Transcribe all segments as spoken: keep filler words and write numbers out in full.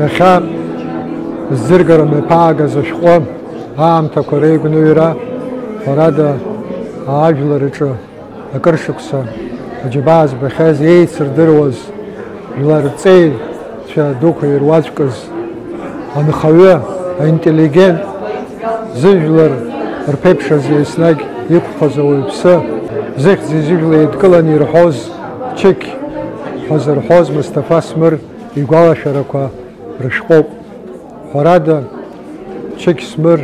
Иахьа зӡыргара мҩаԥаагаз ашәҟәы аамҭақәа реигәныҩра, ҳәарада, ажәлар рҿы акыр шықәса аџьабаа збахьаз, еицырдыруаз, жәлар рҵеицәа дуқәа ируаӡәкыз анхаҩы, аинтеллигент, зыжәлар рԥеиԥшаз еснагь иқәԥоз ауаҩԥсы, зыхьӡ-изыжәла еидкыланы ирҳәоз, Чықь ҳәа зырҳәоз Мысҭафа Смыр игәалашәарақәа рышәҟәоуп. Ҳәарада, Чықь Смыр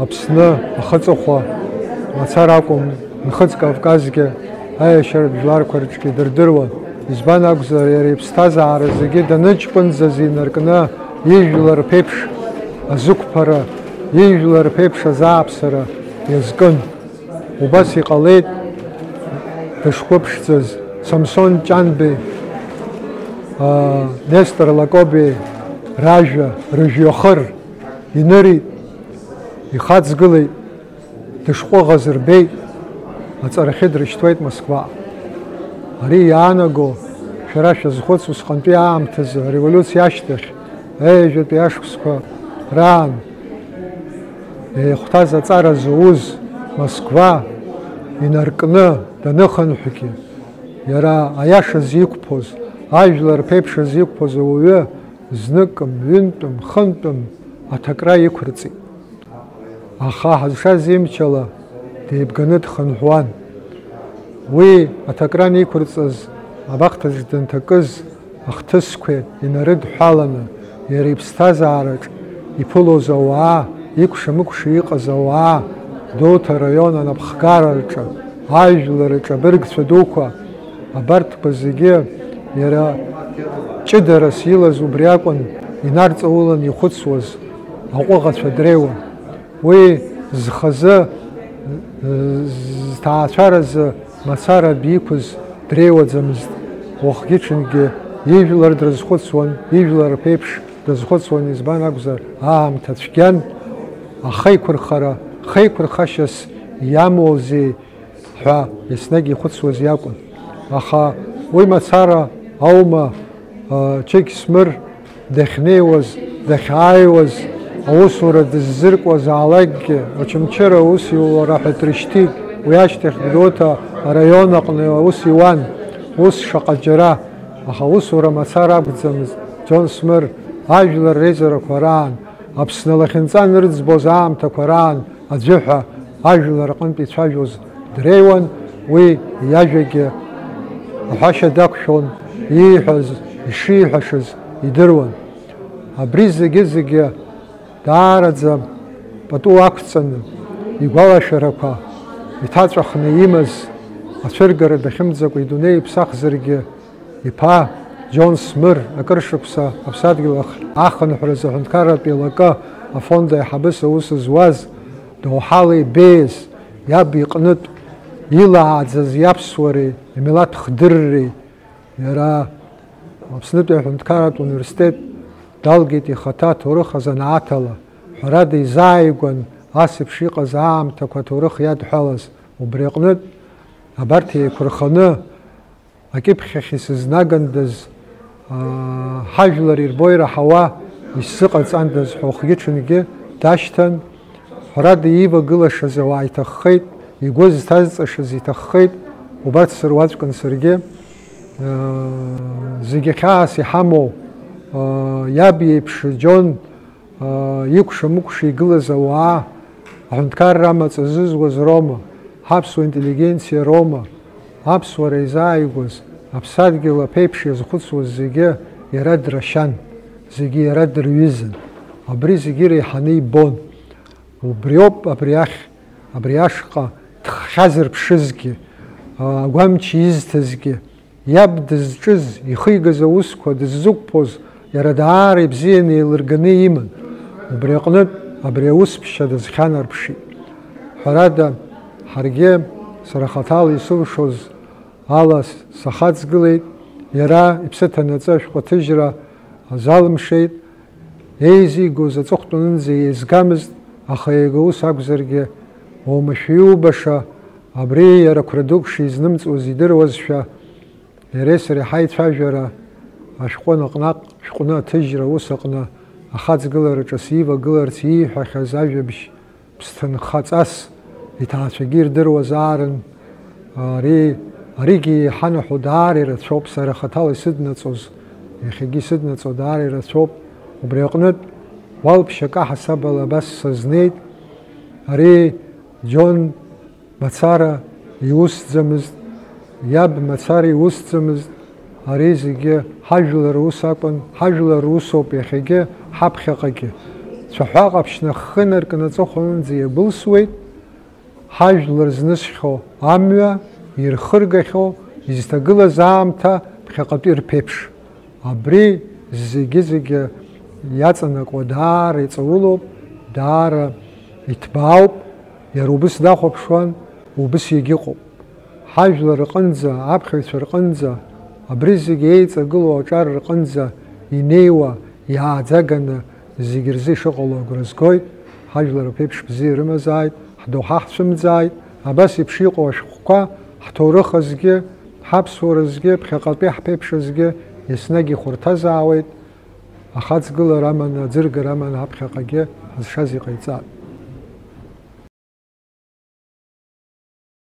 Аԥсны ахыҵыхәа мацара акәым, Нхыҵ Кавказгьы аиашьаратә жәларқәа рҿгьы дырдыруан. Избан акәзар, иара иԥсҭазаара зегьы даныҷкәынӡаз инаркны, ижәлар рԥеиԥш азықәԥара, ижәлар рԥеиԥш азааԥсара иазкын. Убас иҟалеит дышқәыԥшӡаз Самсон Ҷанбеи, аа, Нестор Лакобеи ражәа, рыжәҩахыр инырит, ихаҵгылеит, дышҟәыӷаз рбеит, аҵарахьы дрышьҭуеит Москва. Ари иаанаго, шәара шәазхәыц, усҟантәи аамҭазы, ареволиуциа ашьҭахь, аҩажәатәи ашықәсқәа раан, еихәҭаз аҵара зауз Москва инаркны даныхынҳәгьы, иара аиашаз иқәԥоз, ажәлар рԥеиԥшаз иқәԥоз ауаҩы зныкым, ҩынтәым, хынтәым аҭакра иқәырҵеит. Аха ҳазшаз имчала деибганы дхынҳәуан. Уи аҭакра анеиқәырҵаз, абахҭаҿ данҭакыз, ахҭысқәа инарыдҳәаланы, иара иԥсҭазаараҿ иԥылоз ауаа, икәша-мыкәша иҟаз ауаа, Гәдоуҭа араион анапхгара рҿы, ажәлар рҿы абыргцәа дуқәа, абарҭқәа зегьы иара ҷыдарас илаз убри акәын инарҵаулан ихәыцуаз аҟәыӷацәа дреиуан. Уи зхазы, зҭаацәаразы мацара диқәыз дреиуаӡамызт. Уахгьы-ҽынгьы ижәлар дрызхәыцуан, ижәлар рԥеиԥш дрызхәыцуан, избан акәзар, аамҭа цәгьан, ахеиқәырхара, хеиқәырхашьас иамоузеи ҳәа еснагь ихәыцуаз иакәын. Аха уи мацара аума, а, Чықь Смыр дахьнеиуаз, дахьааиуаз, аусура дыззыркуазаалакгьы, Очамчыра аус иулара ҳәа дрышьҭит, уи ашьҭахь Гәдоуҭа араион аҟны аус иуан, ус шаҟа џьара, аха аусура мацара акәӡамызт, Џьон Смыр, ажәлар реизарақәа раан, Аԥсны алахьынҵа анырӡбоз аамҭақәа раан аӡәы ҳәа ажәлар рҟынтә ицәажәоз дреиуан, уи иажәагьы аҳәашьа дақәшәон, ииҳәаз, ишиҳәашаз идыруан. Абри зегьы-зегьы даараӡа пату ақәҵаны, игәалашәарақәа иҭаҵәахны имаз, ацәыргара дахьымӡакәа идунеи иԥсахзаргьы, иԥа Џьон Смыр, акыр шықәса аԥсадгьыл ахь ахынҳәразы аҳәынҭқарратә еилакы афонд аиҳабыс аус зуаз, доуҳала ибеиаз, иаб иҟнытә илааӡаз иаԥсуареи имилаҭ хдырреи, иара Аԥснытәи аҳәынҭқарратә университет далгеит ихаҭа аҭоурых азанааҭ ала, ҳәарада, изааигәан ас еиԥш иҟаз аамҭақәа аҭоурых иадҳәалаз. Убри аҟнытә, абарҭ еиқәырханы, акьыԥхьахь исызнагандаз, аа, ҳажәлар ирбо ираҳауа исзыҟаҵандаз ҳәа уахгьы-ҽынгьы дашьҭан, ҳәарада, иивагылашаз ауаа иҭаххеит, игәы зҭазҵашаз иҭаххеит, убарҭ сыруаӡәкын саргьы. Зегьы хьаас иҳамоу, иаб иеиԥш Џьон, икәша-мыкәша игылаз ауаа, аҳәынҭқарра амаҵ азызуаз роума, ҳаԥсуа интеллигенциа роума, аԥсуара изааигәаз, аԥсадгьыл аԥеиԥш иазхәыцуаз зегьы иара драшьан, зегьы иара дырҩызан. Абри зегьы иреиҳаны ибон. Убриоуп абри ахь, абри ашҟа дххьазырԥшызгьы, агәамч изҭазгьы, иаб дызҿыз, ихигаз аусқәа дыззықәԥоз, иара даара ибзианы еилырганы иман. Убри аҟнытә, абри аус ԥшьа дазхьанарԥшит. Ҳәарада, ҳаргьы, сара хаҭала исылшоз ала, сахаҵгылеит, иара иԥсы ҭанаҵы ашәҟәы аҭыжьра азалымшеит, еизигоз аҵыхәтәанынӡа еизгамызт, аха иага ус акәзаргьы, уамашәа иубаша, абри иара қәра дук шизнымҵуаз идыруазшәа, иареи сареи ҳаицәажәара ашәҟәы наҟ-наҟ Шәҟәны аҭыжьра ус аҟны ахаҵгылараҿы сивагыларц ииҳәахьаз ажәабжь ԥсҭынхаҵас иҭаацәагьы ирдыруазаарын. Ари, аригьы еиҳанаҳәо даара ирацәоуп, сара хаҭала исыднаҵоз, иахьагьы исыднаҵо даара ирацәоуп. Убри аҟнытә, уалԥшьак аҳасабала абас сазнеит. Ари Џьон мацара иусӡамызт, иаб мацара иусӡамызт, ари зегьы ҳажәлар рус акәын, ҳажәлар русоуп иахьагьы ҳаԥхьаҟагьы. Цәаҳәа ҟаԥшь наххын аркын аҵыхәанынӡа иабылсуеит, ҳажәлар знысхьоу амҩа ирхыргахьоу изҭагылаз аамҭа ԥхьаҟатәи рԥеиԥш. Абри зегьы-зегьы иаҵанакуа даара иҵаулоуп, даара иҭбаауп, иара убыс дахәаԥшуан, убыс иагьыҟоуп. Ҳажәлар рҟынӡа, аԥхьаҩцәа рҟынӡа, абри зегьы еиҵагылоу аҿар рҟынӡа инеиуа, иааӡаганы зегьы рзы ишыҟало агәра згоит, ҳажәлар аԥеиԥш бзиа ирымазааит, ҳдоуҳа ҳцәымӡааит, абас еиԥш иҟоу ашәҟәқәа, ҳҭоурых азгьы, ҳаԥсуара згьы, ԥхьаҟатәи ҳԥеиԥш азгьы еснагь ихәарҭазаауеит, ахаҵгылара аманы, аӡыргара аманы ҳаԥхьаҟагьы ҳазшаз иҟаиҵап.